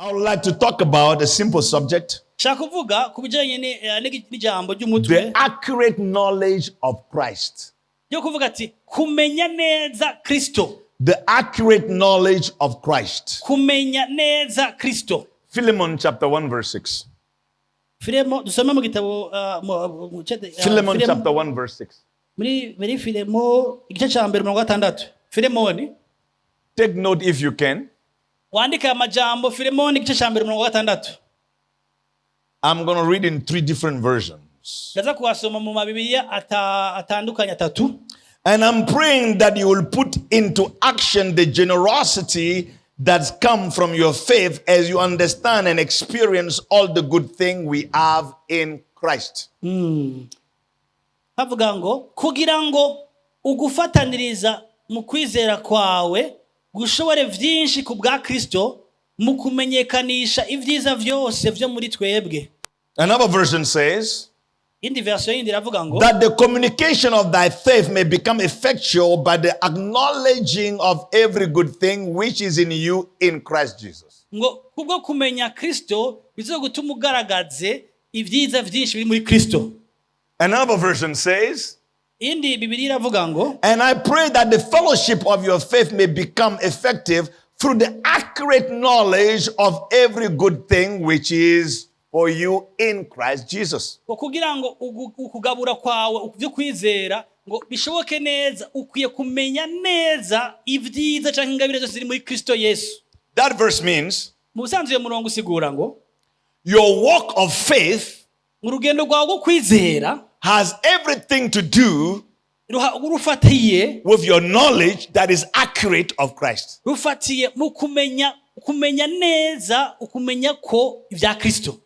I would like to talk about a simple subject: Nshaka kuvuga ku bijyanye n'ijambo ry'umutwe the accurate knowledge of Christ. Ryo kuvuga ati kumenya neza Kristo. The accurate knowledge of Christ. Kumenya neza Kristo. Philemon chapter 1, verse 6. Filemo dusome mu gitabo Philemon Filemo- chapter 1, verse 6. Muri Filemo igice cya mbere 60 Filemoni. Take note if you can. Wandike aya majambo Filemoni igice cya mbere 60. I'm going to read in three different versions. Ndaza kuhasoma mu mabibiliya atandukanye atatu. And I'm praying that you will put into action the generosity that's come from your faith as you understand and experience all the good thing we have in Christ. Havuga ngo kugira ngo ugufataniriza mu kwizera kwawe gushobore byinshi ku bwa Kristo mu kumenyekanisha ibyiza byose byo muri twebwe. Another version says indi version yindi iravuga ngo that the communication of thy faith may become effectual by the acknowledging of every good thing which is in you in Christ Jesus. Ngo kubwo kumenya Kristo bizogutuma ugaragaze ibyiza byinshi biri muri Kristo. Another version says, indi Bibiliya iravuga ngo "And I pray that the fellowship of your faith may become effective through the accurate knowledge of every good thing which is for you in Christ Jesus." Ngo kugira ngo ukugabura kwawe byo kwizera ngo bishoboke neza ukwiye kumenya neza ibyiza cyangwa ingabire zose ziri muri Kristo Yesu. That verse means mu busanzwe uyu murongo usigura ngo your walk of faith mu rugendo rwawe rwo kwizera has everything to do rufatiye with your knowledge that is accurate of Christ. Rufatiye mu kumenya neza ukumenya ko ibya Kristo.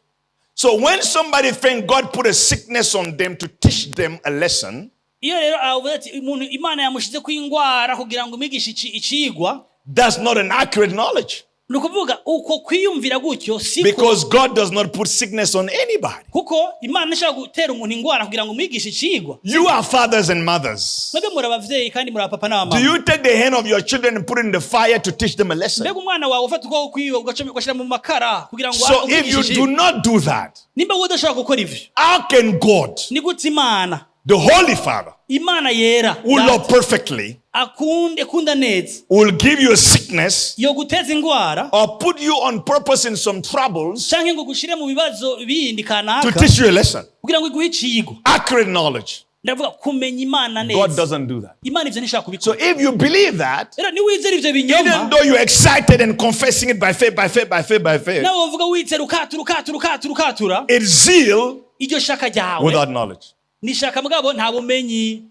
So when somebody think God put a sickness on them to teach them a lesson, iyo rero avuze ati umuntu Imana yamushize ku indwara kugira ngo umwigishe icigwa, that's not an accurate knowledge. Ni ukuvuga uko kwiyumvira gutyo siko. Because God does not put sickness on anybody. Kuko Imana ishobora gutera umuntu indwara kugira ngo umwigishe icigwa. You are fathers and mothers. Mwebwe muri abavyeyi kandi muri abapapa Do n'abamama. you take the hand of your children and put it in the fire to teach them a lesson? Mbega umwana wawe ufata ukuboko kwiwe ugashyira mu makara kugira ngo So if umwigishe you icigwa? Do not do that, nimba wowe udashobora gukora ivyo, how can God, ni gute Imana, the Holy Father, Imana yera, who love perfectly, akunde akunda neza, will give you a sickness yo guteza indwara or put you on purpose in some troubles canke ngo gushire mu bibazo bindi to kanaka teach you a lesson? Kugira ngo iguhe icigwa? Accurate knowledge. Ndavuga kumenya Imana God neza. Doesn't do that. Imana ivyo ntishobora So kubikora. if you believe that, Rero niwizera ivyo binyoma, even though you're excited and confessing it by faith, by faith, by faith, by faith, nawe uvuga wizera ukatura ukatura ukatura ukatura, it's zeal iryo shaka ryawe without knowledge. Ni ishaka mugabo nta bumenyi.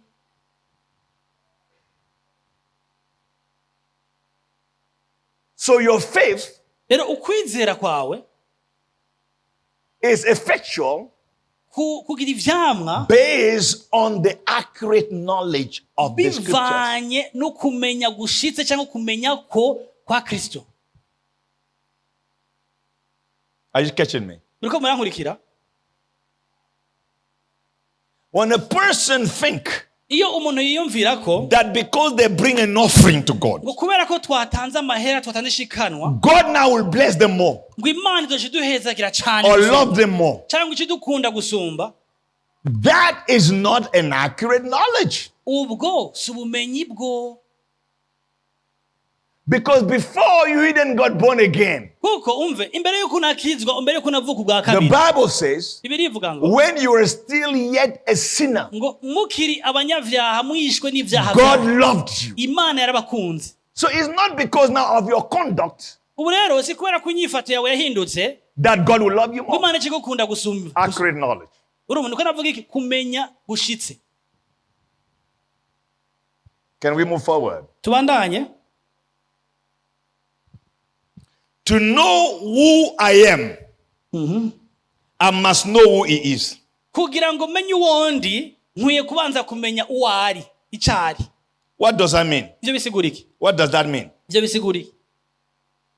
So your faith Rero ukwizera kwawe is effectual kugira ivyamwa based on the accurate knowledge of the scriptures. bivanye no kumenya gushitse cyangwa kumenya ko kwa Kristo. Are you catching me? Muriko murankurikira? When a person think Iyo umuntu yiyumvira ko that because they bring an offering to God, ngo kubera ko twatanze amahera twatanze ishikanwa, God now will bless them more ngo Imana izoca iduhezagira cyane or gusumba, love them more, cyangwa ica idukunda gusumba, that is not an accurate knowledge. Ubwo si ubumenyi bwo. Because before you even got born again, Kuko umve imbere y'uko unakizwa imbere y'uko unavuka ubwa the kabiri, Bible says, Bibiliya ivuga ngo when you were still yet a sinner, ngo mukiri abanyabyaha mwishwe n'ibyaha God byanyu, loved you. Imana yarabakunze. So it's not because now of your conduct Ubu rero si kubera ko inyifato yawe yahindutse that God will love you ngo more. Imana ikigukunda gusumba. Accurate knowledge. Urumva niko navuga iki kumenya gushitse. Can we move forward? Tubandanye. To know who I am, I must know who He is. Kugira ngo menye uwo ndi nkwiye kubanza kumenya uwo ari icyo ari. What does that mean? Ibyo bisigura iki? What does that mean? Ibyo bisigura iki?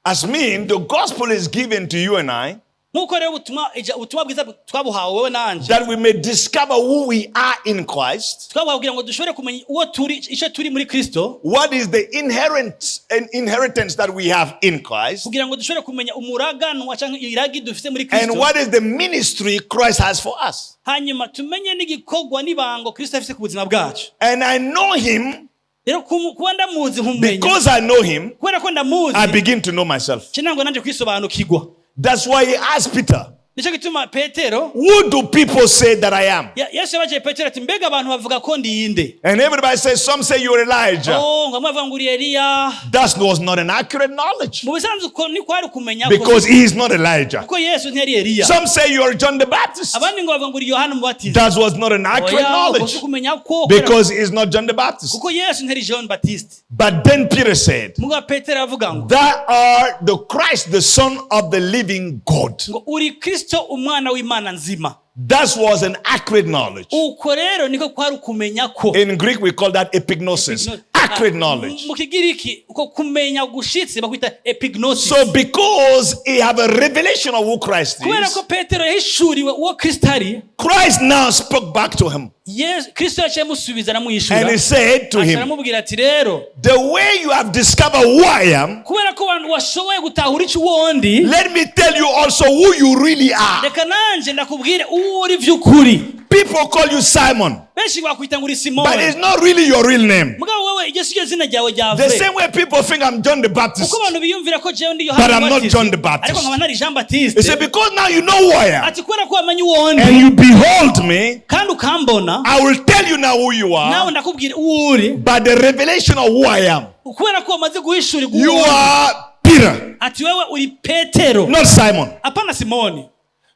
As mean, the gospel is given to you and I Nk'uko rero ubutumwa ubutumwa bwiza twabuhawe wowe nanje that we may discover who we are in Christ, twabuhawe kugira ngo dushobore kumenya uwo turi icyo turi muri Kristo what is the inherent an inheritance that we have in Christ, kugira ngo dushobore kumenya umuraganwa cyangwa iragi dufite muri and Kristo what is the ministry Christ has for us. Hanyuma tumenye n'igikorwa n'ibango Kristo afite ku buzima bwacu. And I know him Rero kuba ndamuzi nkumenya because I know him, kubera ko ndamuzi I begin to know myself. nce ntabwo nanjye kwisobanukirwa. That's why he asked Peter, Nicyo gituma Petero "Who do people say that I am?" Yesu yabajije Petero ati mbega abantu bavuga ko ndi inde? And everybody says, some say you're Elijah. Oh, ngo bamwe bavuga ngo uri Eliya. That was not an accurate knowledge Mu bisanzwe uko ni kwari kumenya ko because he is not Elijah. kuko Yesu ntiyari Eliya. Some say you're John the Baptist. Abandi ngo bavuga ngo uri Yohana Umubatiza. That was not an accurate Oya, uko si knowledge kumenya ko because he is not John the Baptist. kuko Yesu ntiyari Jean Baptiste. But then Peter said, Mugabo Petero aravuga ngo "Thou art the Christ, the Son of the living God." ngo uri Kristo umwana w'Imana nzima. That was an accurate knowledge. Uko rero niko kwari ukumenya ko In Greek, we call that epignosis. Accurate knowledge. Mu kigiriki uko kumenya gushitse bakwita epignosis. So because he have a revelation of who Christ Kubera is, ko Petero yahishuriwe uwo Kristo ari Christ now spoke back to him. Yesu Kristo yaciye amusubiza aramwishura And he said to aca him, aramubwira ati rero "The way you have discovered who I am, kubera ko washoboye gutahura icyo uwo ndi let me tell you also who you really are. Reka nanje ndakubwire uwo uri vy'ukuri. People call you Simon, Benshi bakwita ngo uri but Simoni it's not really your real name. mugabo wewe iryo si ryo zina ryawe rya The vrai same way people think I'm John the Baptist. Kuko abantu biyumvira ko jewe ndi But Yohana I'm not Umubatizi, John the Baptist. ariko nkaba ntari Jean He Baptiste said, because now you know who I am ati kubera ko wamenye uwo ndi and you behold me, kandi ukambona I will tell you now who you nawe are ndakubwira uwo uri by the revelation of who I am. Kubera ko wamaze guhishurirwa You uwo uri. are Peter, Ati wewe uri Petero not Simon." apana Simoni.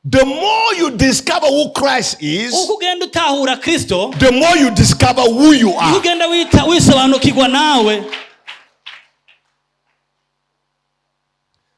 The more you discover who Christ is, Uko ugenda utahura Kristo the more you discover who you uko are. ugenda wita wisobanukirwa nawe.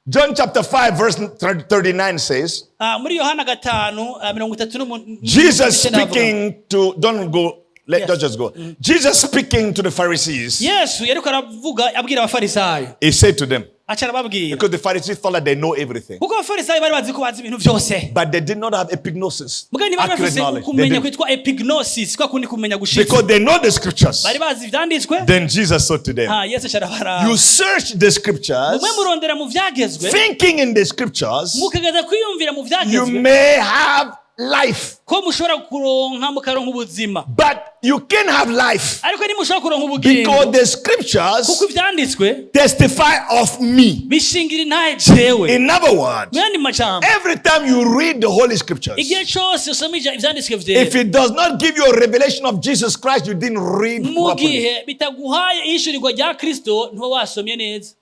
John chapter 5, verse 39 says, Ah, muri Yohana gatanu ah, mirongo itatu Jesus n'icyenda havuga ngo, speaking to, don't go, let Yes. just go. Jesus speaking to the Pharisees, Yesu yariko aravuga abwira abafarisayo he said to them, aca arababwira because the Pharisees thought that they know everything, kuko abafarisayo bari bazi ko bazi ibintu byose but they did not have epignosis, mugabo ntibari accurate bafise knowledge. They ukumenya didn't. kwitwa epignosis kwa kundi kumenya gushitse Because they know the scriptures. bari bazi ivyanditswe. Then Jesus said to them, Ah, Yesu aca arabaraba "You search the scriptures, mwe murondera mu vyagezwe thinking in the scriptures, mukageza kwiyumvira mu you vyagezwe may have life, ko mushobora kuronka mukaronka ubuzima but you can't have life ariko ntimushobora kuronka ubugingo because the scriptures kuko ivyanditswe testify of me." bishingira intahe jewe. In other words, Mu yandi majambo every time you read the Holy Scriptures, igihe cose usoma ivyanditswe if vyera it does not give you a revelation of Jesus Christ, you didn't read mu properly. gihe bitaguhaye ihishurirwa rya Kristo ntuba wasomye neza.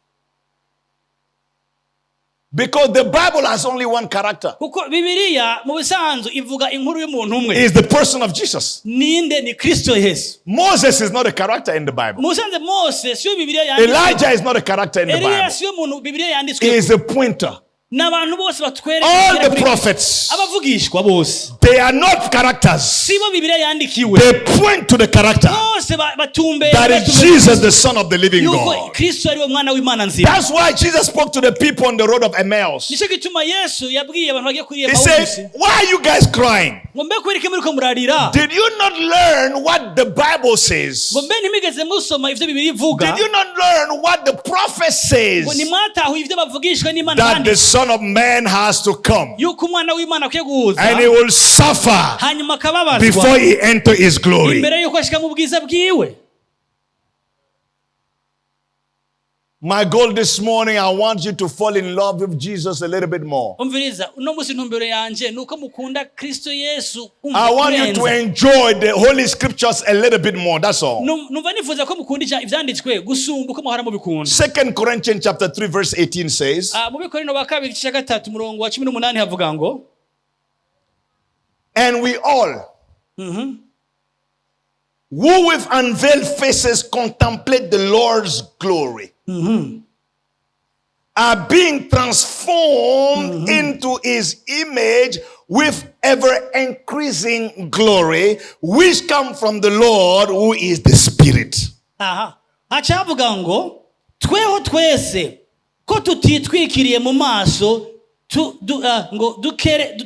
Because the Bible has only one character. Kuko Bibiliya mu bisanzwe ivuga inkuru y'umuntu umwe. It's the person of Jesus. Ninde ni Kristo Yesu. Moses is not a character in the Bible. Mu bisanzwe Mose siyo Bibiliya yanditswe. Elijah is not a character in the Eliya Bible. siyo muntu Bibiliya He yanditswe. is a pointer. N'abantu bose batwereka All kugera the kuri- prophets, abavugishwa bose they are not characters. sibo Bibiliya yandikiwe. They point to the character Bose batumbera that is batumbera Jesus, the Son of the living yuko God. Kristo ari we mwana w'Imana nzima. That's why Jesus spoke to the people on the road of Emmaus. Nicyo gituma Yesu yabwiye abantu bagiye kuri He Emawusi said, "Why are you guys crying? ngo mbe kubera iki muriko murarira Did you not learn what the Bible says? ngo mbe ntimigeze musoma ivyo Bibiliya ivuga Did you not learn what the prophet says ngo ntimwatahuye ivyo bavugishwa n'Imana that the banditse Son of Man has to come yuko umwana w'Imana akwiye guhuza and he will suffer hanyuma akababazwa before he enter his glory?" imbere yuko ashika mu bwiza bwiwe. My goal this morning, I want you to fall in love with Jesus a little bit more. Umviriza uno munsi intumbero yanje ni uko mukunda Kristo Yesu umva I want you to kurenza. enjoy the Holy Scriptures a little bit more. That's all. Numva nifuza ko mukunda ivyanditswe gusumba uko muhora mubikunda. 2 Corinthians chapter 3 verse 18 says, Ah, mu Bikorino ba kabiri igice cya gatatu umurongo wa 18 havuga ngo "And we all who with unveiled faces contemplate the Lord's glory are being transformed into his image with ever increasing glory, which come from the Lord who is the Spirit." Aha haca havuga ngo tweho twese ko tutitwikiriye mu maso Ngo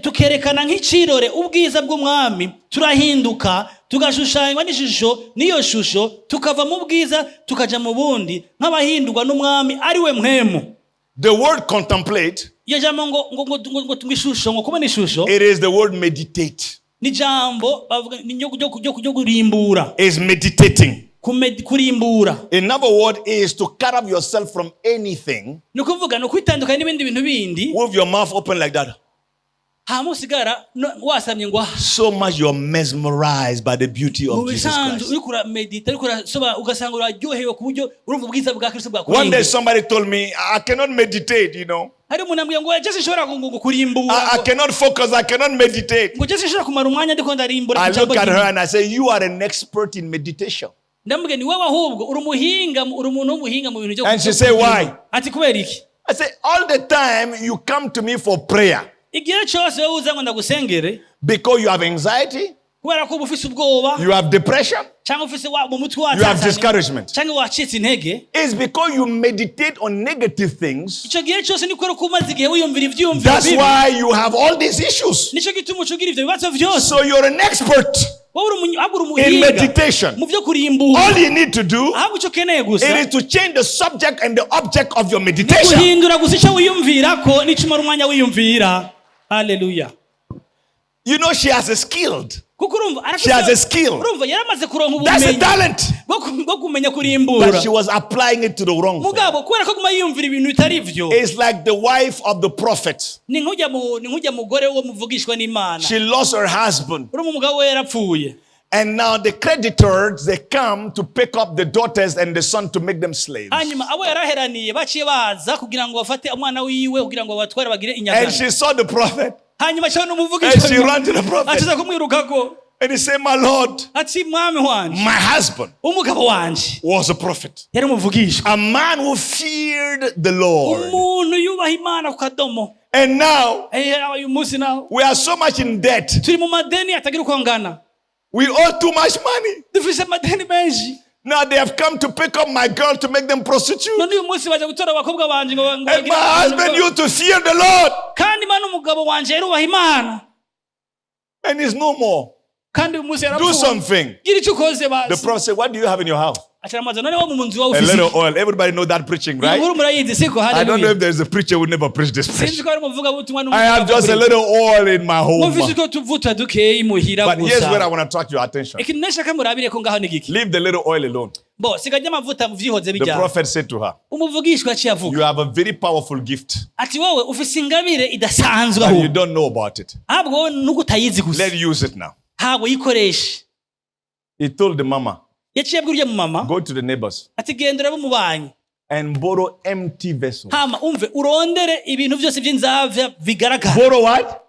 tukerekana nk'icirore ubwiza bw'umwami, turahinduka tugashushanywa n'ishusho n'iyo shusho, tukava mu bwiza tukaja mu bundi, nk'abahindurwa n'umwami ari we mpwemu. The word contemplate, Iyo jambo ngo ishusho, ngo kubona ishusho, it is the word meditate. Ni jambo bavuga ni ryo kurimbura. Is meditating. Kurimbura. Another word is to cut off yourself from anything. Ni ukuvuga ni ukwitandukanya n'ibindi bintu bindi. With your mouth open like that. Hama usigara wasamye ngo ah. So much you're mesmerized by the beauty Mu of Jesus bisanzwe Christ. uriko uramedita, uriko urasoba, ugasanga uraryohewe ku buryo urumva ubwiza bwa Kristo One day bwakurengeye. somebody told me, "I cannot meditate." Hari umuntu ambwiye ngo je sinshobora ngo kurimbura. I cannot focus, I cannot meditate." Ngo je sinshobora kumara umwanya ndiko ndarimbura I ku jambo look at her ry'Imana. and I say, "You are an expert in meditation." Ndamubwiye ni wowe ahubwo uri umuhinga uri umuntu w'umuhinga mu bintu byo And she say, "Why?" Ati kubera iki? I say, "All the time you come to me for prayer Igihe cyose wowe uza ngo ndagusengere because you have anxiety, kubera ko uba ufise ubwoba, you have depression, cyangwa ufise mu mutwe you have watsatanye, discouragement. cyangwa wacitse intege. It's because you meditate on negative things. Icyo gihe cyose ni kubera ko umaze igihe wiyumvira ibyiyumviro That's bibi. why you have all these issues. Nicyo gituma uca ugira ibyo bibazo byose. So you're an expert Wowe ahubwo uri in umuhinga meditation. mu byo kurimbura. All you need to do, Ahubwo icyo ukeneye gusa it is to change the subject and the object of your meditation." guhindura gusa icyo wiyumvira ko n'icyo umara umwanya wiyumvira. Haleluya. She has a skill. Kuko urumva She has a skill. urumva yaramaze kuronka That's a ubumenyi talent. bwo kumenya kurimbura. But she was applying it to the wrong thing. Mugabo kubera ko aguma yiyumvira ibintu bitari byo. It's like the wife of the prophet. Ni nk'ujya mugore wo muvugishwa n'Imana. She lost her husband. Urumva umugabo we yarapfuye. And now the creditors, they come to pick up the daughters and the son to make them slaves. Hanyuma abo yaraheraniye baciye baza kugira ngo bafate umwana wiwe kugira ngo babatware bagire And inyagano. she saw the prophet. Hanyuma cyane And she ran to the prophet. acaza kumwirukako. And he said, "My Lord, Ati mwami wanje, my husband umugabo wanje was a prophet. yari umuvugishwa, A man who feared the Lord. umuntu yubaha Imana ku kadomo. And now Eh, uyu munsi naho we are so much in debt. turi mu madeni atagira uko angana. We owe too much money. Dufise amadeni menshi. Now they have come to pick up my girl to make them prostitute. None uyu munsi baje gutora abakobwa banje ngo And my husband used to fear the Lord. Kandi Imana umugabo wanje yarubaha Imana. And he's no more. Kandi uyu munsi Do yarapfuye. something." Gira icyo ukoze The basi. prophet said, "What do you have in your house?" Aca aramubaza none wo mu nzu wawe "A ufise little iki? oil." Everybody know that preaching, Iyo right? nkuru murayizi siko? I don't know Haleluya. if there's a preacher who never preached this Sinzi preaching. ko hari umuvugabutumwa "I have just a little oil in my home." mufise utwo tuvuta dukeyi muhira But here's where I gusa. want to attract your attention. Ikintu nashaka murabire ko ngaho ni giki? Leave the little oil alone. Bo sigajya amavuta muvyihoze The bijyana. prophet said to her, Umuvugishwa aciye avuga "You have a very powerful gift, ati wowe ufise ingabire idasanzwe, and you ahubwo don't know about it. ahubwo wowe nuko utayizi gusa. Let's use it now." Ntabwo yikoreshe. He told the mama, Yaciye abwira uriya mu mama "Go to the neighbors ati genda urabe umubanyi and borrow empty vessels." hama umve urondere ibintu byose by'inzavya bigaragara. Borrow what?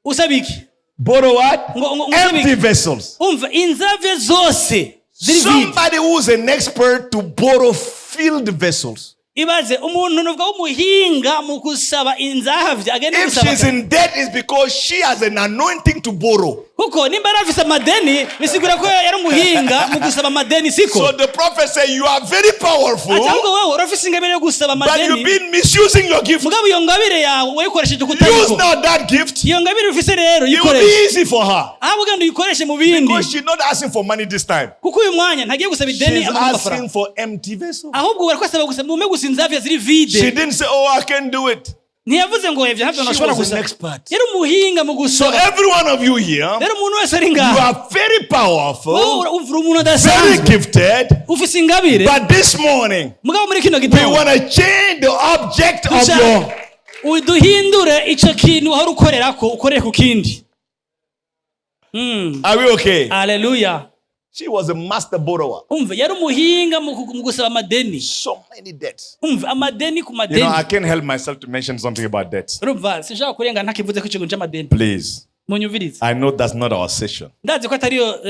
Usaba iki? Borrow what? Ngo Empty vessels. Umva inzavya zose ziri vide. Somebody who's an expert to borrow filled vessels. Ibaze umuntu nuvuga w'umuhinga mu gusaba inzavya agenda If gusaba she's in debt, it's because she has an anointing to borrow. Kuko nimba yari afise amadeni bisigura ko yari umuhinga mu gusaba amadeni siko? So the prophet said, "You are very powerful, Ati ahubwo wowe urafise ingabire yo gusaba but you've amadeni, been misusing your gift. mugabo iyo ngabire yawe wayikoresheje Use kutariko. now that gift. Iyo ngabire ufise rero It will be yikoreshe, easy for her." ahubwo ugenda uyikoreshe mu bindi. Because she's not asking for money this time. Kuko uyu mwanya ntagiye gusaba ideni She's amuha asking amafaranga, for empty vessels. ahubwo bariko asaba gusa mume gusa inzavya ziri She vide. didn't say, "Oh, I can't do it." Ntiyavuze ngo evyo ntabyo She ntashobora was an gusaba. expert. Yari umuhinga mu So gusaba. every one of you here, Rero umuntu wese ari you ngaha, are very powerful, wowe uri umuntu very adasanzwe, gifted. ufise ingabire. But this morning, Mugabo muri kino we gitondo want to change the object of dushaka your. uduhindure ico kintu wahora ukorerako ukorere ku kindi. Are we okay? Haleluya. She was a master borrower. Umva yari umuhinga mu gusaba amadeni. So many debts. Umva amadeni ku I madeni. Can't help myself to mention something about debts. Urumva sinshaka kurenga ntakivuze ko ikintu c'amadeni. Please. Munyumvirize. I know that's not our session. Ndazi ko atariyo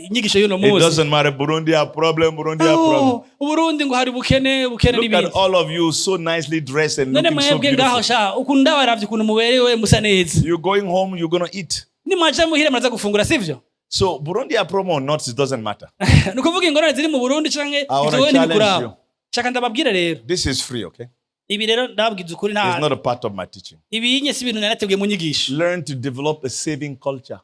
inyigisho y'uno It munsi. doesn't matter. Burundi have problem. Burundi have problem. Oh, Uburundi ngo hari ubukene ubukene Look at n'ibindi. all of you so nicely dressed and None looking so mwebwe ngaho beautiful. sha ukuntu ndabaravye ukuntu muberewe musa neza. You're going home, you're going to eat. Nimwaja muhira muraza gufungura sivyo? So Burundi have problem or not, it doesn't matter. Ni ukuvuga ingorane ziri mu Burundi canke I wanna ivyo wowe challenge ntibikuraba. you. Shaka ndababwire rero. This is free, okay? Ibi rero ndababwiza ukuri It's nta not a part of my teaching. Ibi nye si ibintu nari nateguye mu nyigisho. Learn to develop a saving culture.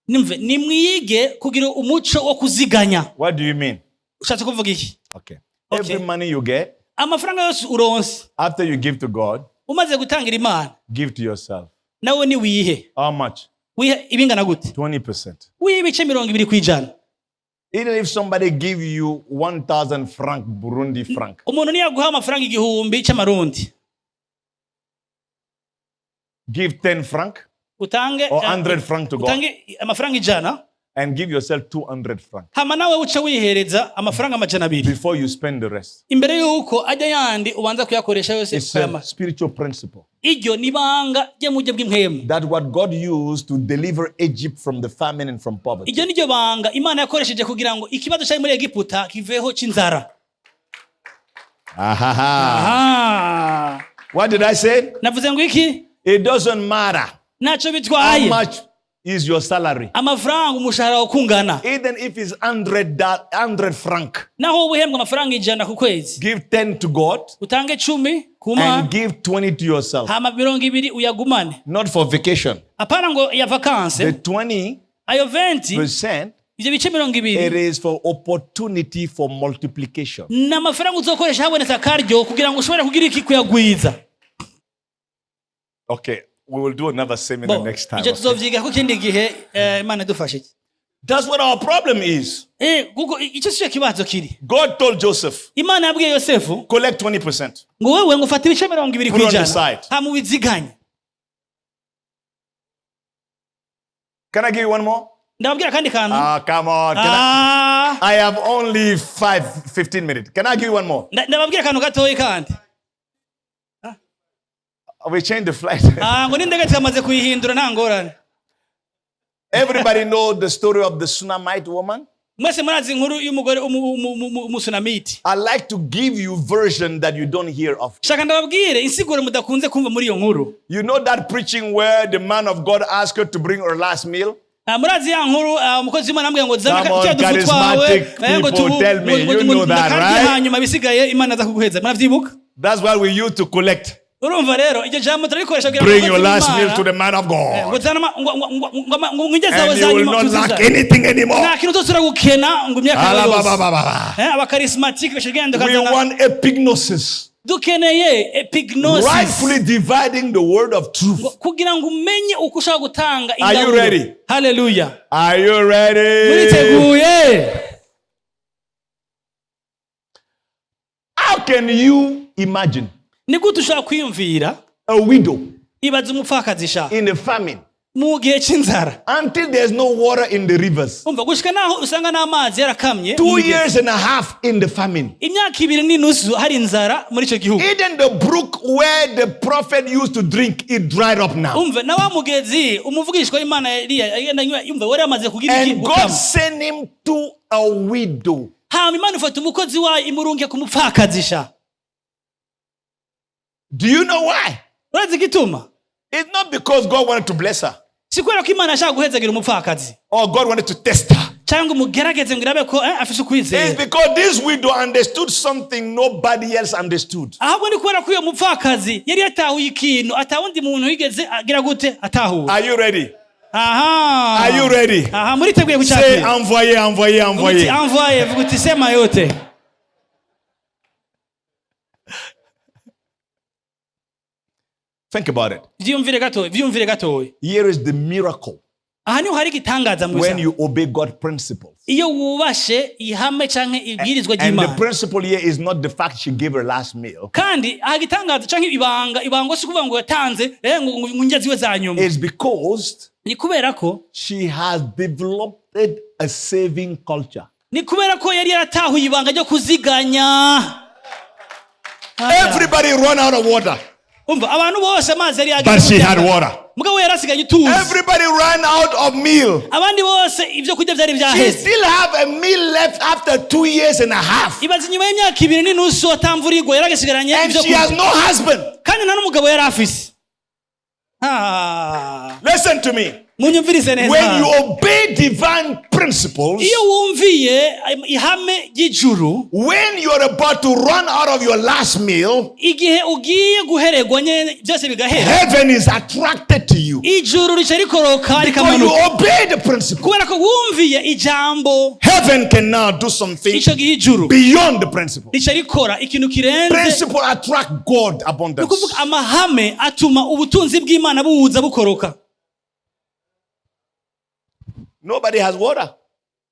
Nimve nimwige kugira umuco wo kuziganya. What do you mean? Ushatse kuvuga iki? Okay. Okay. Every money you get, Amafaranga yose uronse, after you give to God, umaze gutangira Imana, give to yourself. Nawe ni wihe. How much? Wihe ibingana gute? 20%. Wihe ibice 20%. Even if somebody give you 1,000 franc, Burundi franc, Umuntu niyaguha amafaranga 1000 cy'amarundi, give 10 franc utange or 100 franc to God utange amafaranga 100, and give yourself 200 franc hama nawe uce wihereza amafaranga 200 before you spend the rest. imbere y'uko ajya yandi ubanza kuyakoresha yose It's a ukayamara. spiritual principle. Iryo ni ibanga ryo mu buryo bw'impwemu. That what God used to deliver Egypt from the famine and from poverty. Iryo ni ryo banga Imana yakoresheje kugira ngo ikibazo cyari muri Egiputa kiveho cy'inzara. Ahaha. Ah. What did I say? Navuze ngo iki? It doesn't matter Ntacyo how bitwaye much is your salary. amafaranga umushahara wawe ukungana. Even if it's 100 franc, Naho wowe uhembwa amafaranga 100 ku kwezi, give 10 to God utange 10 ku Mana, and give 20 to yourself. hama 20 uyagumane. Not for vacation. Apana ngo ya The vacances. 20% Ayo 20, ivyo bice mirongo it ibiri, is for opportunity for multiplication. Ni amafaranga uzokoresha habonetse akaryo kugira ngo ushobore kugira iki? Kuyagwiza. Okay, we will do another seminar Bo, next time. ivyo Okay? tuzovyiga ko ikindi gihe Imana idufashe. That's what our problem is. Kuko icyo sico kibazo kiri. God told Joseph, Imana yabwiye Yosefu collect 20%. ngo wewe ngo ufate ibice 20 Put on the kwijana, side. hama ubiziganye. Can I give you one more? Ndababwira akandi kantu. Ah, come on. Can Ah, I have only 15 minutes. Can I give you one more? Ndababwira akantu gatoyi kandi. We changed the flight. Ah, ngo n'indege twamaze kuyihindura, nta ngorane. Everybody know the story of the Shunammite woman? Mwese murazi inkuru y'umugore umusunamiti. I like to give you version that you don't hear of. Shaka ndababwire insiguro mudakunze kumva muri iyo nkuru. You know that preaching where the man of God asked her to bring her last meal? Ah, murazi ya nkuru umukozi w'Imana ambwira ngo zana Come on, turiya dufu twawe, charismatic ngo people, tell me, you know that, ndakarye, right? hanyuma bisigaye Imana aza kuguheza. Muravyibuka? That's why we used to collect. Urumva rero iryo jambo turarikoresha kugira ngo Bring your umukozi last meal w'Imana, to the man of ngo God. zana ngo indya zawe And za you will nyuma not tuzizane. lack anything anymore. Nta kintu uzosubira gukena ngo imyaka yawe yose. Alababababa. Abakarismatike bashigenda We ukazana. want epignosis. Dukeneye epignosis. Rightfully dividing the word of truth. Ngo kugira ngo umenye uko ushobora gutanga Are you ingaburo. ready? Haleluya. Are you ready? Muriteguye? How can you imagine Ni gute ushobora kwiyumvira? a widow Ibaza umupfakazi sha in a famine mu gihe cy'inzara, until there's no water in the rivers? Umva gushika naho usanga n'amazi yarakamye 2 mu migezi. years and a half in the famine. Imyaka 2.5 hari inzara muri icyo gihugu. Even the brook where the prophet used to drink, it dried up now. Umva na wa mugezi umuvugishwa w'Imana Eliya agenda anywa, yumva wari yamaze kugira iki? And God Gukama. sent him to a widow. Hama Imana ifata umukozi wayo imurunge ku mupfakazi sha. Do you know why? Urazi igituma? It's not because God wanted to bless her Si kubera ko Imana ashaka guhezagira umupfakazi or God wanted to test her. cyangwa umugerageze ngo irabe ko afise It's ukwizera. because this widow understood something nobody else understood. Ahubwo ni kubera ko uyo mupfakazi yari yatahuye ikintu atawundi muntu yigeze agira gute atahura. Are you ready? Aha. Are you ready? Aha, muriteguye Say gucakira? envoyez, envoyez, Vuga uti envoyez. envoye, vuga uti sema yote. Think about it. Vyiyumvire gatoya, vyiyumvire gatoya. Here is the miracle Aha niho hari igitangaza mu when buzima. you obey God's principles. Iyo wubashe ihame canke ibwirizwa And the ry'Imana. principle here is not the fact she gave her last meal. Kandi aha igitangaza canke ibanga, ibango si ukuvuga ngo yatanze ngo indya ziwe za nyuma. It's because Ni kubera ko she has developed a saving culture. Ni kubera ko yari yaratahuye ibanga ryo kuziganya. Everybody run out of water, Umva abantu bose amazi yari but yagize she had water. Mugabo yarasigaye ituze. Everybody ran out of meal. Abandi bose ibyo kurya byari She byaheze. still have a meal left after 2 years and a half. Ibaze inyuma y'imyaka 2.5 atamvura igwa yaragasigaranye And ibyo she has kurya. no husband. Kandi nta n'umugabo yari afise. Ah. Listen to me. Munyumvirize neza. When you obey divine principles, Iyo wumviye ihame ry'ijuru, when you're about to run out of your last meal, igihe ugiye guhererwa nyene byose bigahera, heaven is attracted to you. Ijuru rica rikoroka Because you rikamanuka obey the principle. kubera ko wumviye ijambo. Heaven can now do something Ico gihe ijuru beyond the principle. rica rikora ikintu kirenze. Principle attract God Ni abundance. ukuvuga amahame atuma ubutunzi bw'Imana buza bukoroka. Nobody has water.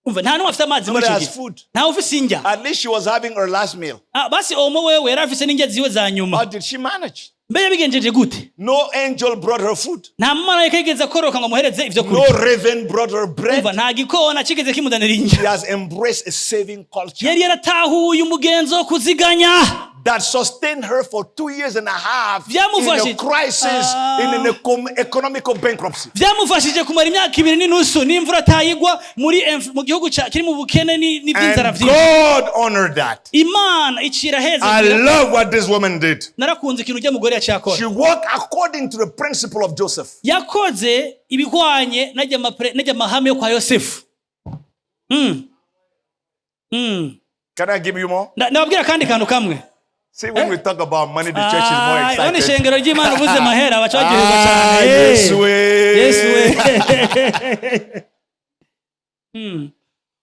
Umva, nta n'umwe afite amazi muri Nobody ico has gihe. food. Ntawe ufise indya. At least she was having her last meal. Ah, basi omo wewe yari afise n'indya ziwe za nyuma. How did she manage? Mbe yabigenjeje gute? No angel brought her food. Nta mumarayika yigeze akoroka ngo amuhereze ivyo No kurya. raven brought her bread. Umva, nta gikona kigeze kimuzanira indya. She has embraced a saving culture Yari yaratahuye umugenzo wo kuziganya that sustained her for 2 years and a half in a Byamufashije. crisis, in an economical bankruptcy. Byamufashije kumara imyaka 2.5 n'imvura atayigwa muri mu gihugu kiri mu bukene n'iby'inzara And byinshi. God honored that. Imana icira heza. I love what this woman did. Narakunze ikintu ujya mugore yaciye akora. She walked according to the principle of Joseph. Yakoze ibihwanye n'ajya amahame yo kwa Yosefu. Can I give you more? Nababwira akandi kantu kamwe. See, when we talk about money, the church is more Ah, urabona excited. ishengero ry'Imana uvuze mahera baca baryoherwa Ah, cyane. yes, we. Yesu we.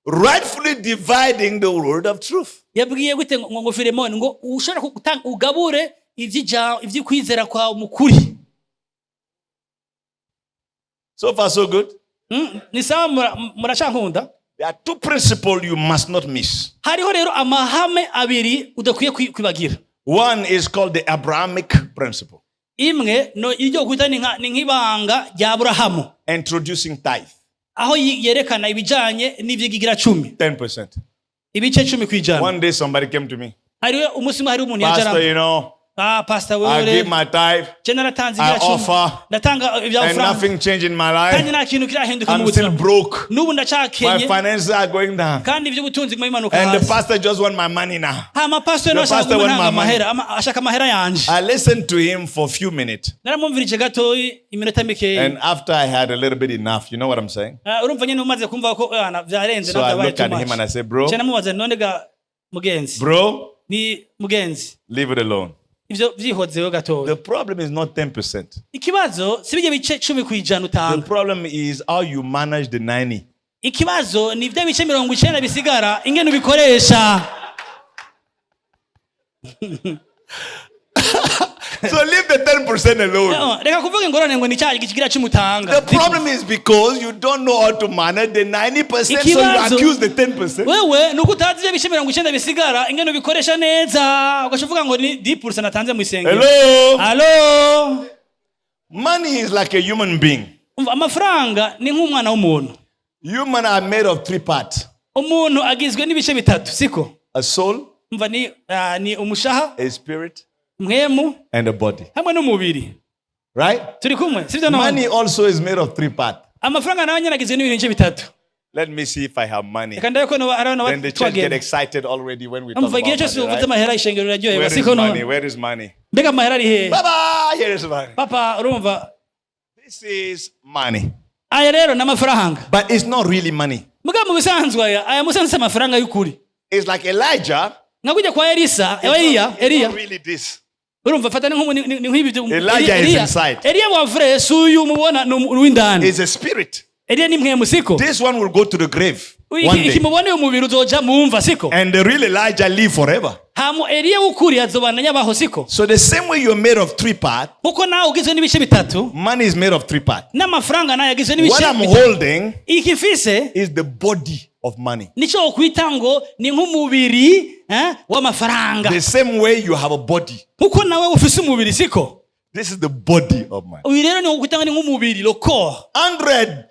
Rightfully dividing the word of truth. Yabwiye gute ngo Filemoni ngo ushobora gutanga ugabure ivy'ukwizera kwawe mu kuri. So far, so good. Ni sawa muracankunda. There are two principles you must not miss. Hariho rero amahame abiri udakwiye kwibagira. One is called the Abrahamic principle, Imwe no iryo kwita ni nk'ibanga rya Aburahamu, introducing tithe, aho yerekana ibijanye n'ivyigigira 10, 10%. ibice 10%. One day somebody came to me, Hariho umunsi umwe hariho umuntu Pastor, yaje you know, ah pastor wewe I rero give my tithe je naratanze I igira 10, offer, ndatanga ibya and faranga nothing changed in my kandi life. nta kintu kirahinduka mu I'm still buzima broke. n'ubu My ndacakenye finances are going down. kandi iby'ubutunzi biguma bimanuka And the hasi. pastor just want my money now. Hama pastor The nawe ashaka pastor kuguma want ntanga my money. amahera ashaka amahera yanje. I listened to him for a few minutes. Naramwumvirije gatoyi iminota mikeya. And after I had a little bit enough, you know what I'm saying? Ah, urumva nyine umaze kumva ko byarenze So I nabyo look too at much. him and I say, bro, Nca namubaza none ga mugenzi, bro, ni mugenzi, leave it alone. ivyo vyihozeho gatoya. The problem is not 10%. Ikibazo si bijya bice 10% The utanga. problem is how you manage the 90. Ikibazo ni bya bice 90 bisigara ingene ubikoresha. So leave the 10% alone. Reka kuvuga ingorane ngo ni cya kigira 10 utanga. The problem is because you don't know how to manage the 90%, so you Ikibazo- accuse the 10%. Wewe nuko utazi ibyo bice 90 bisigara ingene ubikoresha neza ugaca uvuga ngo ni 10% natanze mu isengero. Hello? Hello? Money is like a human being. Umva, amafaranga ni nk'umwana w'umuntu. Human are made of three parts. Umuntu agizwe n'ibice bitatu siko? A soul, Umva, ni umushaha, a spirit, mwemu and a body. hamwe n'umubiri. Right? Turi kumwe sibyo none? Money also is made of three parts. Amafaranga nayo nyine agizwe n'ibintu bice bitatu. Let me see if I have money. Reka ndabe ko hari abantu Then the church get batwagenda. excited already when we talk Umva, about igihe cyose money, uvuze right? amahera ishengero riraryoherwa Where is siko money? none? Where is money? Mbega amahera ari hehe? Baba, here is money. Papa urumva This is money. aya rero ni amafaranga. But it's not really money. Mugabo mu bisanzwe aya musanzwe si amafaranga y'ukuri. It's like Elijah. Nka kujya kwa Elisa, It's Eliya, not, it's Eliya. not really this. Urumva fata ni nk'umu- ni nk'ibi byo- Elijah is Eliya. inside. Eliya wa vrai si uyu mubona ni uw'indani. It's a spirit. Eliya ni mwemu siko? This one will go to the grave one Iki day. mubona uyu mubiri uzoja mumva siko? And the real Elijah live forever. Hamu Eliya w'ukuri azobana nyabaho siko? So the same way you're made of three parts, Kuko nawe ugizwe n'ibice bitatu, money is made of three parts. n'amafaranga nayo agizwe What n'ibice I'm bitatu. holding Iki mfise is the body of money. nico wokwita ngo ni nk'umubiri w'amafaranga. The same way you have a body. Kuko nawe ufise umubiri siko? This is the body of money. Uyu rero ni wokwita ngo ni nk'umubiri le corps. 100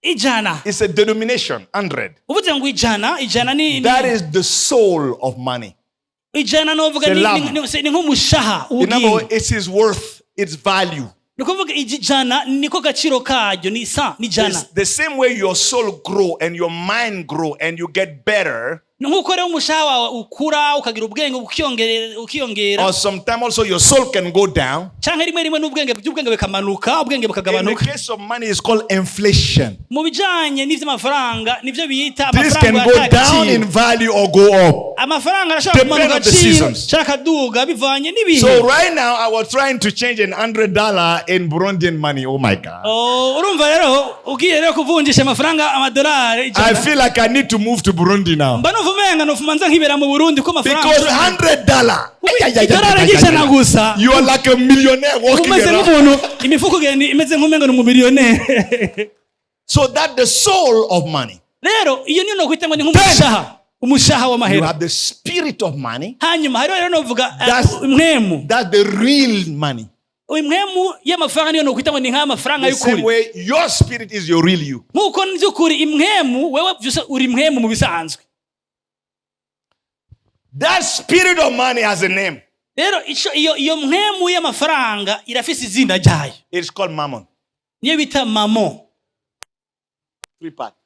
Ijana. is a denomination. 100. Uvuze ngo ijana ni That is the soul of money. Ijana novuga It's a lamb. ni nk'umushaha In other w'ubugingo. words, it's its worth, its value. Ni ukuvuga ijana niko gaciro karyo ni sa ni ijana. It's the same way your soul grow and your mind grow and you get better. Nk'uko rero umushaha wawe ukura ukagira ubwenge ukiyongera or sometimes also your soul can go down. Canke rimwe rimwe n'ubwenge by'ubwenge bikamanuka ubwenge In the bukagabanuka. case of money, it's called inflation. Mu bijanye n'ivy'amafaranga nivyo bita This can amafaranga go yataye down in agaciro. value or go up. Amafaranga arashobora Depend kumanuka on the agaciro seasons. canke akaduga bivanye n'ibihe. So right now, I was trying to change $100 in Burundian money. Oh my God. Oh, urumva rero ugiye rero kuvunjisha amafaranga amadolari I 100 feel like I need to move to Burundi now. mba numva umenga nofuma nza nkibera mu Burundi ko amafaranga Because $100, idolari ry'ijana gusa you are like a millionaire walking umeze around. nk'umuntu imifuko igenda imeze nk'umenga ni umumiliyoneri. So that the soul of money. Rero iyo niyo nokwita ngo ni nk'umushaha umushaha You w'amahera. have the spirit of money. Hanyuma hariho rero novuga impwemu. That's the real money. Impwemu y'amafaranga niyo nokwita ngo ni nk'amafaranga The same y'ukuri. way your spirit is your real you. Nk'uko by'ukuri impwemu wewe byose uri impwemu mu bisanzwe. That spirit of money has a name. Rero ico iyo iyo mpwemu y'amafaranga irafise izina ryayo. It's called mammon. Niyo bita mamo. Three parts.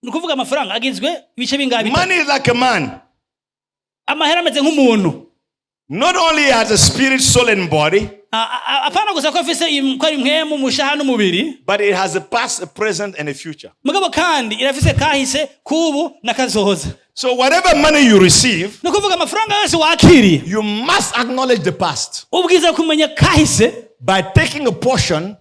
Ni ukuvuga amafaranga agizwe ibice bingahe bitatu. Money is like a man. Amahera ameze nk'umuntu. Not only has a spirit, soul, and body, Apana gusa ko afise ko ari impwemu umushaha n'umubiri, but it has a past, a present, and a future. Mugabo kandi irafise kahise kubu na kazoza. So whatever money you receive, Ni ukuvuga amafaranga yose wakiriye you must acknowledge the past ubwiza kumenya kahise by taking a portion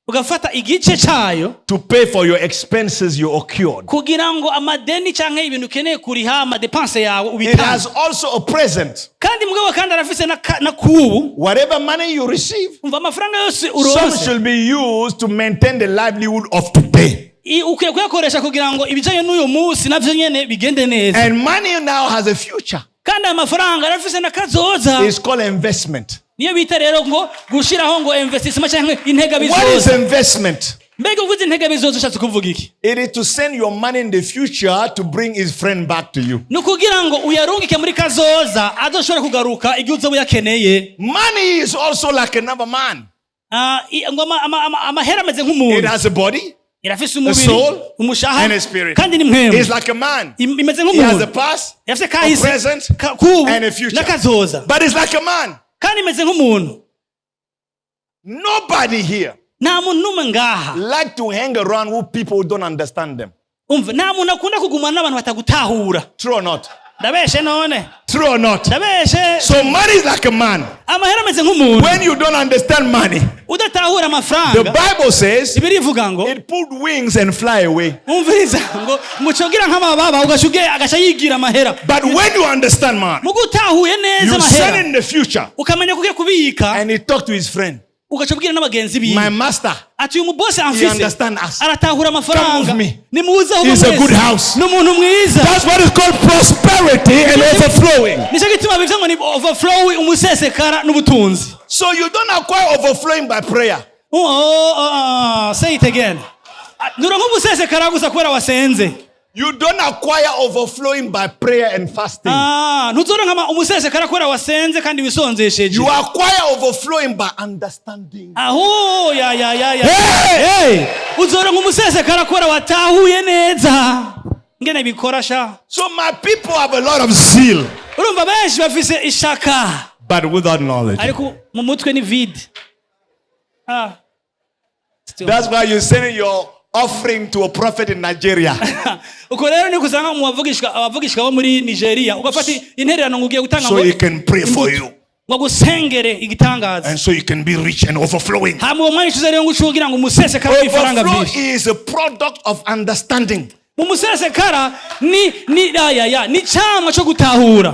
ugafata igice cayo to pay for your expenses you occurred. Kugira ngo amadeni canke ibintu ukeneye kuriha amadepanse yawe It ubitange. has also a present. Kandi mugabo kandi arafise na kubu. Whatever money you receive, Umva amafaranga yose some uronse should be used to maintain the livelihood of today. Ukwiye kuyakoresha kugira ngo ibijanye n'uyu munsi navyo nyene bigende neza. And money now has a future. Kandi aya mafaranga arafise na kazoza. It's called investment. Niyo bita rero ngo gushiraho ngo investissement canke intega What is bizoza. investment? Mbega uvuze intega bizoza ushatse kuvuga iki? It is to send your money in the future to bring his friend back to you. Ni ukugira ngo uyarungike muri kazoza azoshobora kugaruka igihe uzoba uyakeneye. Money is also like another man. Ah, ngo amahera ameze It nk'umuntu. has a body, Irafise a umubiri soul, umushaha and a spirit. kandi ni mpwemu. It's like a man. Imeze He has nk'umuntu a past, irafise a kahise present, kubu and a future. n'akazoza. But it's like a man. Kandi imeze nk'umuntu. Nobody here Nta muntu n'umwe ngaha like to hang around with people who don't understand them. Umva nta muntu akunda kugumana n'abantu batagutahura. True or not? Ndabeshe none? True or not? Ndabeshe? So money is like a man. Amahera ameze nk'umuntu. When you don't understand money, Udatahura the amafaranga Bible says birivuga ngo it put wings and fly away. Umviriza ngo mucogira nk'amababa ugaca agaca yigira amahera. But when you understand man, Mugo utahuye neza you send amahera in the future ukamenya kugiye kubika and he talk to his friend. Ugaca ubwira n'abagenzi My biwe master, ati uyu mubosi he amfise understand us. aratahura amafaranga. Come with me. Nimuze ahubwo It's a mwese. good house. Ni umuntu mwiza. That's what is called prosperity and overflowing. Nicyo gituma bivuze ngo ni overflow umusesekara n'ubutunzi. So you don't acquire overflowing by prayer. Oh, say it again. Ah, nuronka umusesekara gusa kubera wasenze. You don't acquire overflowing by prayer and fasting. Ah, ntuzoronka umusesekara kubera wasenze kandi wisonzesheje. You acquire overflowing by understanding. Aho ya ya ya ya. Hey! Hey! Uzoronka umusesekara kubera watahuye neza ngene bikora sha. So my people have a lot of zeal, Urumva benshi bafise ishaka but without knowledge. ariko mu mutwe ni vide. Ah. That's why you send your offering to a prophet in Nigeria. Uko rero niko usanga mu bavugishwa abavugishwa bo muri Nigeria ugafata intererano ngo ugiye gutanga So ngo he can pray for imbuto, you. Ngo agusengere igitangaza. And so you can be rich and overflowing. Hama uwo mwanya ucuze rero ngo uce ugira ngo umusesekara w'ifaranga Overflow byinshi. is a product of understanding. Mu musesekara ni ni ya ya ni camwa cyo gutahura.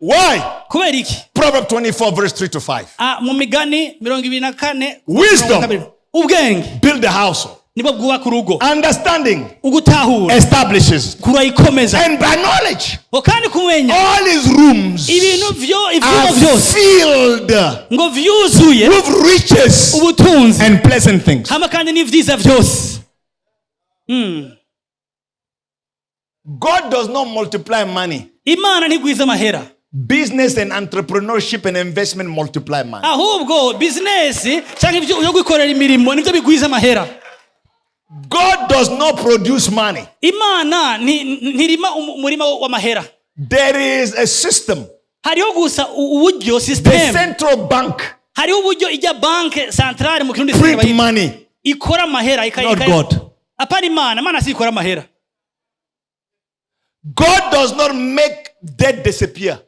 Why? Kubera iki? Proverbs 24, verse 3 to 5. Ah, mu migani 24. Wisdom. 22. Ubwenge Build a household. Nibwo bwubaka urugo. Understanding Ugutahura establishes. kurayikomeza. And by knowledge, Ngo kandi kumenya all his rooms ibintu vyo ivyumba are byose filled ngo vyuzuye with riches ubutunzi and pleasant things. hama kandi n'ivyiza byose. God does not multiply money. Imana ntigwiza amahera. Business and entrepreneurship and investment multiply money. Ahubwo bizinesi cyangwa ibyo yo gukorera imirimo nibyo bigwiza amahera. God does not produce money. Imana ntirima umurima w'amahera. There is a system. Hariho gusa uburyo The system central bank hariho uburyo ijya banke centrale mu Kirundi print bayita. Money. Ikora amahera Not God. Apana Imana, Imana si ikora amahera. God does not make debt disappear.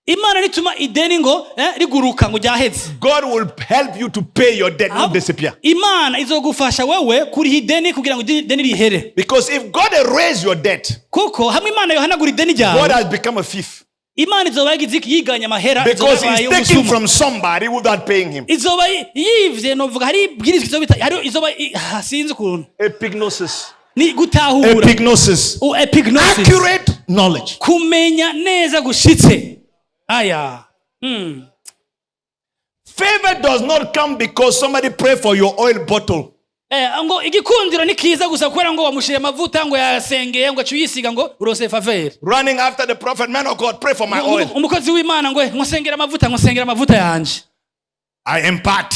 Imana nituma ideni ngo riguruka ngo ryaheze. God will help you to pay your debt, not disappear. Imana izogufasha wewe kuriha ideni kugira ngo ideni rihere. Because if God erase your debt, Kuko hamwe Imana yohanagura ideni God ryawe, has become a thief. Imana izoba yagize iki? Yiganye amahera, izoba Because he's yabaye taking umusuma. from somebody without paying him. Izoba yivye, novuga hari ibwirizwa izoba hari izoba sinzi ukuntu. Epignosis. Ni gutahura. Epignosis. Epignosis. Accurate knowledge. Kumenya neza gushitse aya. Favor does not come because somebody pray for your oil bottle. Ngo igikundiro ni kiza gusa kubera ngo wamushire amavuta ngo yasengeye ngo acuyisiga ngo urose faveur. Running after the prophet, man of God, pray for my oil. Umukozi w'Imana ngo ngosengera amavuta, ngosengera amavuta yanje. I impart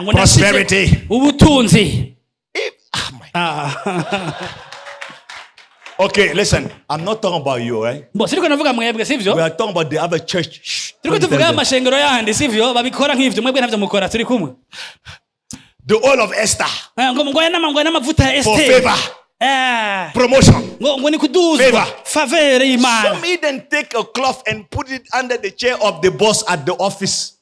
Ngo prosperity. ndashitse ubutunzi. If, oh my. Okay, listen. I'm not talking about you, right? Mbo siriko navuga mwebwe, sivyo? We are talking about the other church. Shh, Turiko don't tell tuvuga them. amashengero yandi, sivyo? Babikora nk'ivyo, mwebwe ntavyo mukora, turi kumwe. The oil of Esther. Ngo ngo ngo n'amavuta ya For Esther. favor. Promotion. Ngo ni kuduzwa. Favor. Favor y'Imana. Some even take a cloth and put it under the chair of the boss at the office.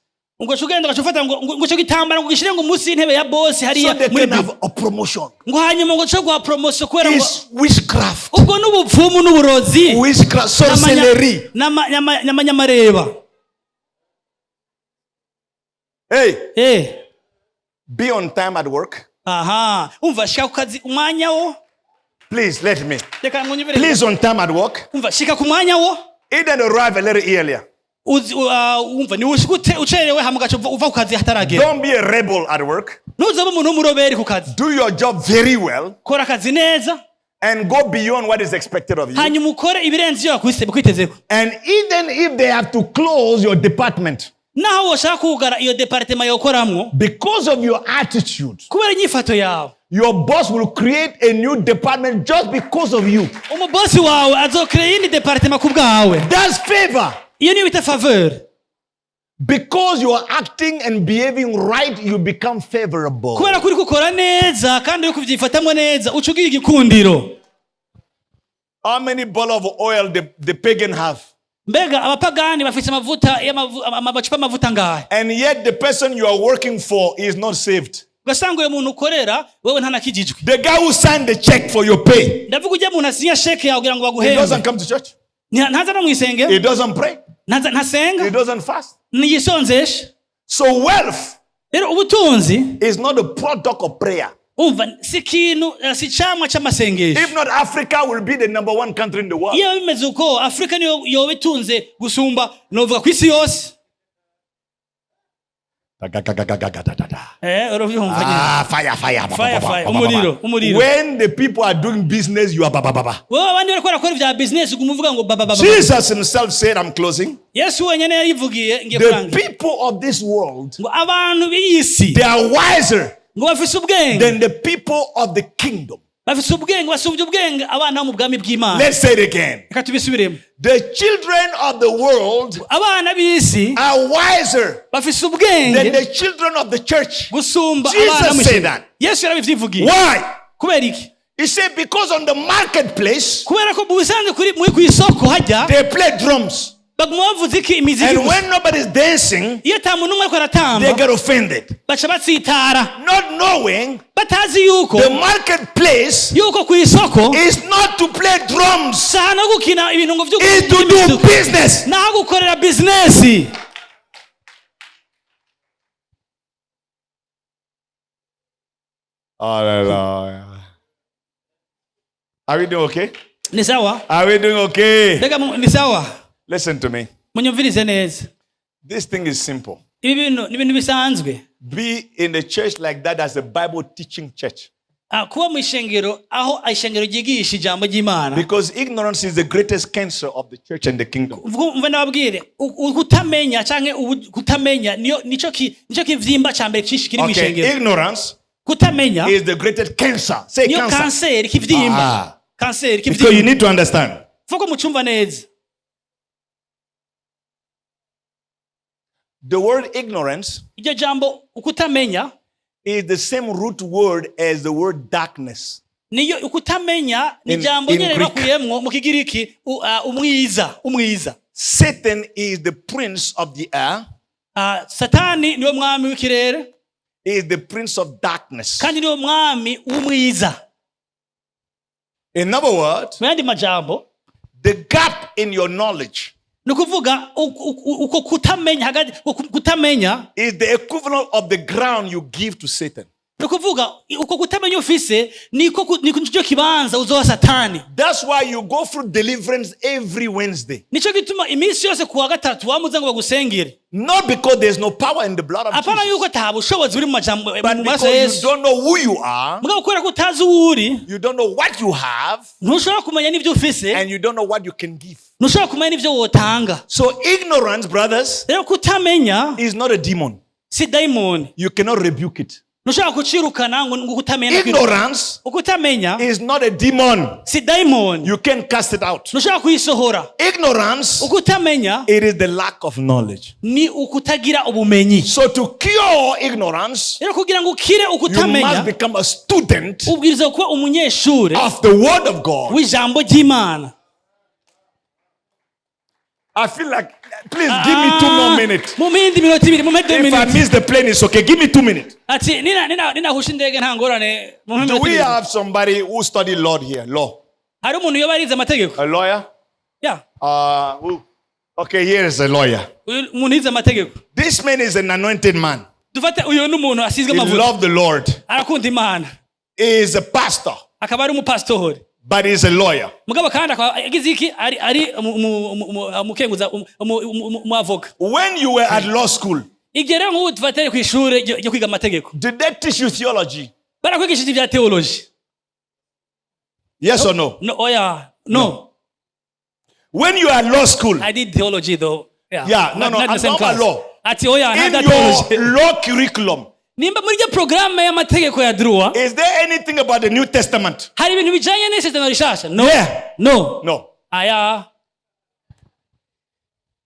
Ngo cugenda ugacufata ngo ngo cyo gitambara ngo gishire ngo munsi y'intebe ya boss hariya So they muri can biro. have a promotion. Ngo hanyuma ngo cyo guha promotion kubera ngo It's witchcraft. ubwo n'ubupfumu n'uburozi. Witchcraft, sorcery. N'amanyamareba. Hey, be on time at work. Aha, umva shika ku kazi umwanya wo. Please let me. Reka mwunyumvire. Please on time at work. Umva shika ku mwanya wo. Either arrive a little earlier. Umva ni ushikute ucerewe hama ugaca uva ku kazi hataragera. Don't be a rebel at work. Ntuzobe umuntu w'umuroberi ku kazi. Do your job very well Kora akazi neza and go beyond what is expected of you. hanyuma ukore ibirenze ibyo bakwitezeko. And even if they have to close your department Naho woshaka kugara iyo department yokoramwo because of your attitude, kubera inyifato yawe, your boss will create a new department just because of you. Umubosi wawe azokrea iyindi department ku bwawe. That's favor. Iyo niyo bita faveur. Because you are acting and behaving right, you become favorable. Kubera ko uri gukora neza kandi uri kubyifatamwo neza, uca ugira igikundiro. How many bottle of oil the pagan have? Mbega abapagani bafite amavuta amacupa y'amavuta angahe? And yet the person you are working for is not saved. Ugasanga uyu muntu ukorera wewe ntanakijijwe. The guy who signed the check for your pay, Ndavuga ujya muntu asinya sheke yawe kugira ngo he baguhembe. doesn't come to church. Ntaza no mu isengero. He doesn't pray. Ntasenga. He doesn't fast. Ntiyisonzesha. So wealth Rero ubutunzi is not a product of prayer. umva si ikintu, si icamwa c'amasengesho. If not, Africa will be the number one country in the world. Iyo bimeze uko Afrika niyo yoba itunze gusumba novuga ku isi yose. Urabyumva nyine. Fire, fire, ba, Fire, ba, ba, fire. ba, ba, ba. Umuriro, umuriro. When the people are doing business, you are ba, ba, ba, ba. Wowe abandi bariko barakora ibya business uguma uvuga ngo ba, ba, ba, ba. Jesus himself said, I'm closing. Yesu wenyene yarivugiye ngiye The kurangira. people of this world, Ngo abantu b'iyi si they are wiser ngo bafise ubwenge. than the people of the kingdom. Bafise ubwenge, basumbye ubwenge abana bo mu bwami bw'Imana. Let's say it again. Reka tubisubiremo. The children of the world Abana b'isi are wiser bafise than ubwenge the children of the church. gusumba Jesus abana mu said ishuri. that. Yesu yarabivyivugiye. Why? Kubera iki? He said, because on the marketplace, Kubera ko mu bisanzwe kuri muri ku isoko hajya they play drums. baguma bavuza iki imiziki And gusa. when nobody's dancing, Iyo ata muntu n'umwe ariko they aratamba get offended. baca batsitara. Not knowing Batazi yuko the marketplace yuko ku isoko is not to play drums, si ahantu ho gukina ibintu ngo is to do vy'imiziki. business. Ni aho gukorera bizinesi. Hallelujah. Are we doing okay? Ni sawa? Are we doing okay? Mbega ni sawa? Listen to me. Munyumvirize neza. This thing is simple. Ibi bintu ni ibintu bisanzwe. Be in a church like that as a Bible teaching church. Kuba mu ishengero aho ishengero ryigisha ijambo ry'Imana. Because ignorance is the greatest cancer of the church and the kingdom. Mva ndababwire, kutamenya canke kutamenya niyo nico nico kivyimba ca mbere cishi kiri mu Okay, ishengero. ignorance Kutamenya is the greatest cancer. Say niyo cancer. kanseri kivyimba. Kanseri Because you kivyimba. need to understand. Vuga mucumva neza. The word ignorance Iryo jambo ukutamenya is the same root word as the word darkness. Niyo ukutamenya ni ijambo In nyene Greek. bakuyemwo mu kigiriki umwiza umwiza. Satan is the prince of the air, Satani niwe mwami w'ikirere is the prince of darkness. Kandi niwe mwami w'umwiza. In other words, Mu yandi majambo, the gap in your knowledge ni ukuvuga uko kutamenya hagati uko kutamenya is the equivalent of the ground you give to Satan. Ni ukuvuga uko kutamenya ufise niko nicyo kibanza uzoha Satani. That's why you go through deliverance every Wednesday. Nicyo gituma iminsi yose kuwa gatatu wamuze ngo bagusengere. Not because there's no power in the blood of Apana Jesus, yuko ata bushobozi buri mu majambo but mu maraso ya because you Yesu. don't know who you are, Mugabo kubera ko utazi uwo uri, you don't know what you have, ntushobora kumenya n'ibyo ufise, and you don't know what you can give. ntushobora kumenya n'ibyo wotanga. So ignorance, brothers, Rero kutamenya is not a demon. si dayimoni. You cannot rebuke it. Ntushobora kucirukana ngo kutamenya. Ignorance Ukutamenya is not a demon. si dayimoni. You can cast it out. Ntushobora kuyisohora. Ignorance, Ukutamenya it is the lack of knowledge. ni ukutagira ubumenyi. So to cure ignorance, Rero kugira ngo ukire you must ukutamenya, become a student ubwirizwa kuba umunyeshuri of the word of God. w'ijambo ry'Imana. I feel like, please give me 2 more minutes. Mu mindi minota ibiri, mu mindi If I minute. miss the plane, it's okay. Give me 2 minutes. Ati nina nina ninahusha indege nta ngorane mu mindi Do minota we ibiri. have somebody who studied law here? Law. Hari umuntu yoba yarize amategeko? A lawyer? Yeah. Who? Okay, here is a lawyer. Uyu umuntu yize amategeko. This man is an anointed man. Dufate uyu ni umuntu asizwe He amavuta. loved the Lord. Arakunda Imana. He is a pastor, Akaba ari umupasitori. but he's a lawyer. Mugabo kandi akaba yagize iki ari umukenguza umuavoka. When you were at law school, Igihe rero nk'ubu tufatire ku ishuri ryo kwiga amategeko, did they teach you theology? barakwigishije ibya theology? Yes or no? No, oya, no. When you are at law school, I did theology though. Yeah, Yeah, no, not, no, not the I'm same talking class. about law. Ati oya, in not that theology. your law curriculum, Nimba muri iryo programme y'amategeko ya droit, is there anything about the New Testament? hari ibintu bijanye n'isezerano rishasha? No. Yeah. No. No. Aya.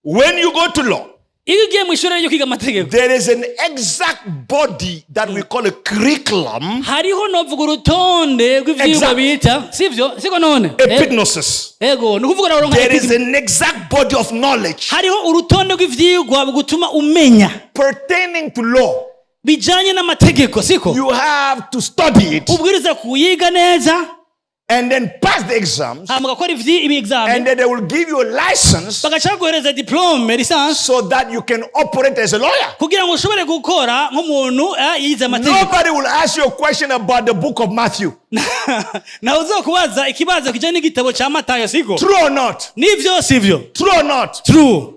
When you go to law, Iyo ugiye mu ishuri ryo kwiga amategeko, there is an exact body that we call a curriculum, hariho novuga urutonde rw'ivyigwa Exact. bita sivyo siko none epignosis. Ego ni ukuvuga uraronka There is an exact body of knowledge hariho urutonde rw'ivyigwa bugutuma umenya pertaining to law. bijanye n'amategeko siko. You have to study it Ubwiriza kuyiga neza and then pass the exams, hama ugakora ibexamen and then they will give you a license bagaca baguhereza diplome lisansi so that you can operate as a lawyer. kugira ngo ushobore gukora nk'umuntu yize amategeko. Nobody will ask you a question about the book of Matthew. Nawe uzokubaza ikibazo kijanye n'igitabo ca Matayo siko. True or not? Nivyo sivyo? True or not? True.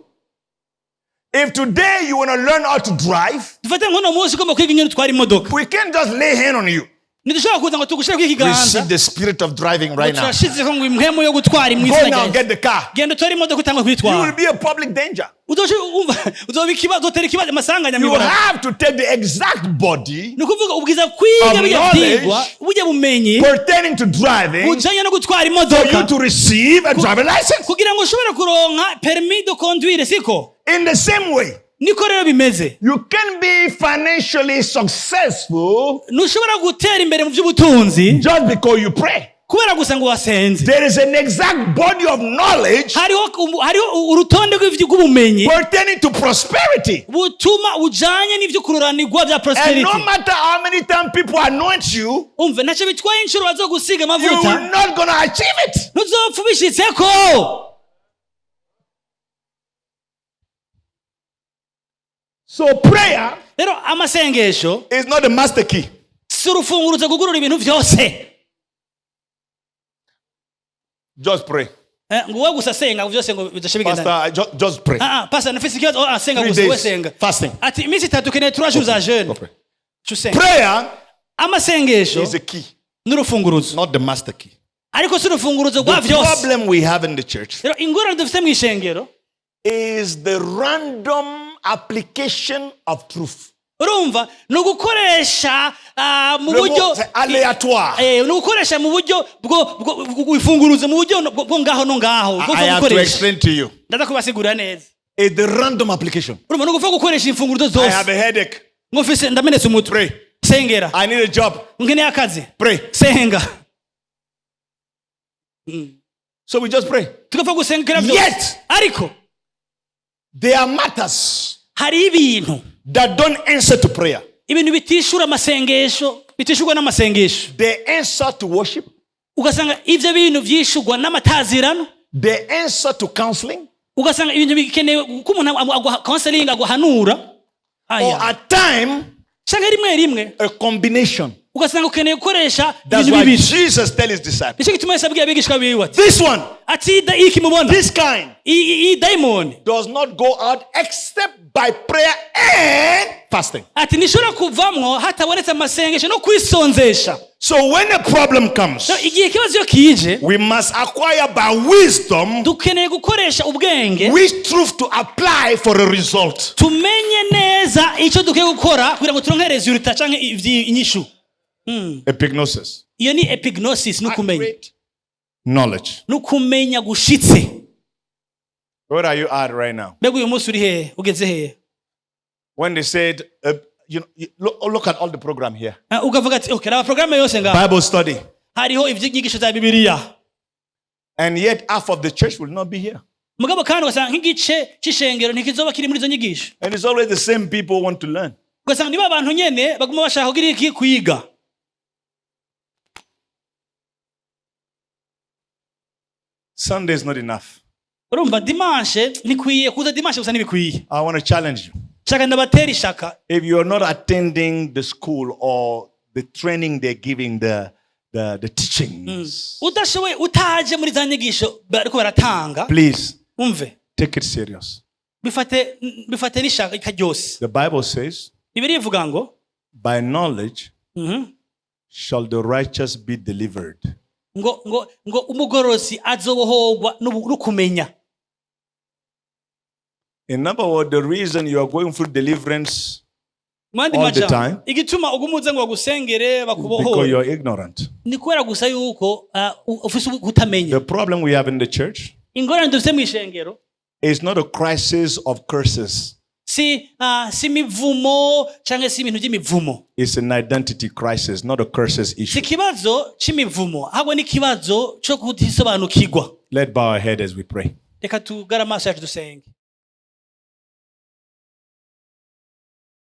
If today you want to learn how to drive, Dufate nk'uno munsi ugomba kwiga ingene utwara imodoka, we can't just lay hand on you. ntidushobora kuza ngo tugushire ikiganza Receive the spirit of driving right now. turashizeko ngo impwemu yo gutwara mu Go izina now, rya get the car. genda utware imodoka utangwe You will kuyitwara. be a public danger. Uzoba ikibazo, uzotera ikibazo amasanganya You mw'ibarabara. have to take the exact body Ni ukuvuga ubwiza kwiga of bijya knowledge byigwa burya bumenyi pertaining to driving bujanye no gutwara for imodoka you to receive a driving license. kugira ngo ushobore kuronka permis de conduire siko. In the same way, Niko rero bimeze. you can be financially successful Ntushobora gutera imbere mu by'ubutunzi just because you pray. kubera gusa ngo wasenze. There is an exact body of knowledge Hariho urutonde rw'ubumenyi pertaining to prosperity. butuma ujanye n'ivyo kuroranirwa bya And prosperity. no matter how many times people anoint you, Umve ntacyo bitwaye inshuro bazogusiga you amavuta, will not gonna achieve it. ntuzopfa ubishitseko. So prayer Rero amasengesho is not the master key. si urufunguruzo kugurura ibintu byose. Just pray. Ngo wowe gusa senga ngo byose ngo bidashe bigenda. Pastor, just pray. Pastor nafise ikibazo, senga 3 gusa wowe days senga. fasting. Ati iminsi itatu ukeneye 3 jours za jeûne. Go pray. Ca usenga. Prayer Amasengesho is a key, n'urufunguruzo. not the master key. Ariko si urufunguruzo rwa The byose. problem we have in the church Rero ingorane dufite mu ishengero is the random application of truth. urumva ni ugukoresha mu Le buryo mot, c'est aléatoire. Ni ugukoresha mu buryo bwo ifunguruzo mu buryo bwo ngaho no ngaho. Bwo I have to gukoresha. explain to you. Ndaza kubasigurira neza. It's the random application. Urumva ni ukuvuga gukoresha imfunguruzo I zose. have a headache. Ngo mfise ndamenetse umutwe. Pray. Sengera. I need a job. Nkeneye akazi. Pray. Senga. So we just pray. Tugapfa gusengera byose. Yet. Ariko There are matters hari ibintu that don't answer to prayer. Ibintu bitishura amasengesho bitishurwa n'amasengesho. They answer to worship. Ugasanga ivyo bintu vyishurwa n'amatazirano. They answer to counseling. Ugasanga ibintu bikenewe ko umuntu aguha counseling aguhanura. Or Aya. at time, Canke rimwe rimwe a combination. ugasanga ukeneye gukoresha That's ibintu why bibiri. Jesus tell his disciples, Nicyo gituma Yesu abwiye abigishwa biwe ati this one, ati iki mubona this kind, iyi dayimoni does not go out except by prayer and fasting. Ati ntishobora kuvamwo hatabonetse amasengesho no kwisonzesha. So when a problem comes, So, igihe ikibazo iyo kije we must acquire by wisdom dukeneye gukoresha ubwenge which truth to apply for a result. Tumenye neza icyo dukwiye gukora kugira ngo turonke résultat canke inyishu. Epignosis. Iyo ni epignosis ni ukumenya. Accurate knowledge. Ni ukumenya gushitse. Where are you at right now? Mbega uyu munsi uri hehe ugeze hehe? When they said, look at all the program here. Ah, ukavuga ati okay raba porogaramu yose ngaha. Bible study. Hariho iby'inyigisho za bibiliya. And yet half of the church will not be here. Mugabo kandi ugasanga nk'igice c'ishengero ntikizoba kiri muri izo nyigisho. And it's always the same people who want to learn. Ugasanga niba abantu nyene baguma bashaka kugira iki kwiga. Sunday is not enough. Urumva dimanche ntikwiye kuza dimanche gusa ntibikwiye. I want to challenge you. Shaka ndabatera ishaka. If you are not attending the school or the training they're giving, the teachings, Udashoboye utaje muri za nyigisho bariko baratanga please umve take it serious. Bifate bifate n'ishaka ryose. The Bible says, Bibiliya ivuga ngo by knowledge shall the righteous be delivered. Ngo ngo ngo umugorozi azobohorwa n'ukumenya. In other words, the reason you are going through deliverance Mu yandi all the majambo, time, igituma uguma uza ngo bagusengere because bakubohore you're ignorant. Ni kubera gusa yuko ufise kutamenya. The problem we have in the church Ingorane dufite mu ishengero is not a crisis of curses. Si si imivumo cyangwa si ibintu by'imivumo. It's an identity crisis, not a curses Si issue. ikibazo c'imivumo ahubwo ni ikibazo cyo kutisobanukirwa. Let's bow our head as we pray. Reka tugare amaso yacu dusenge.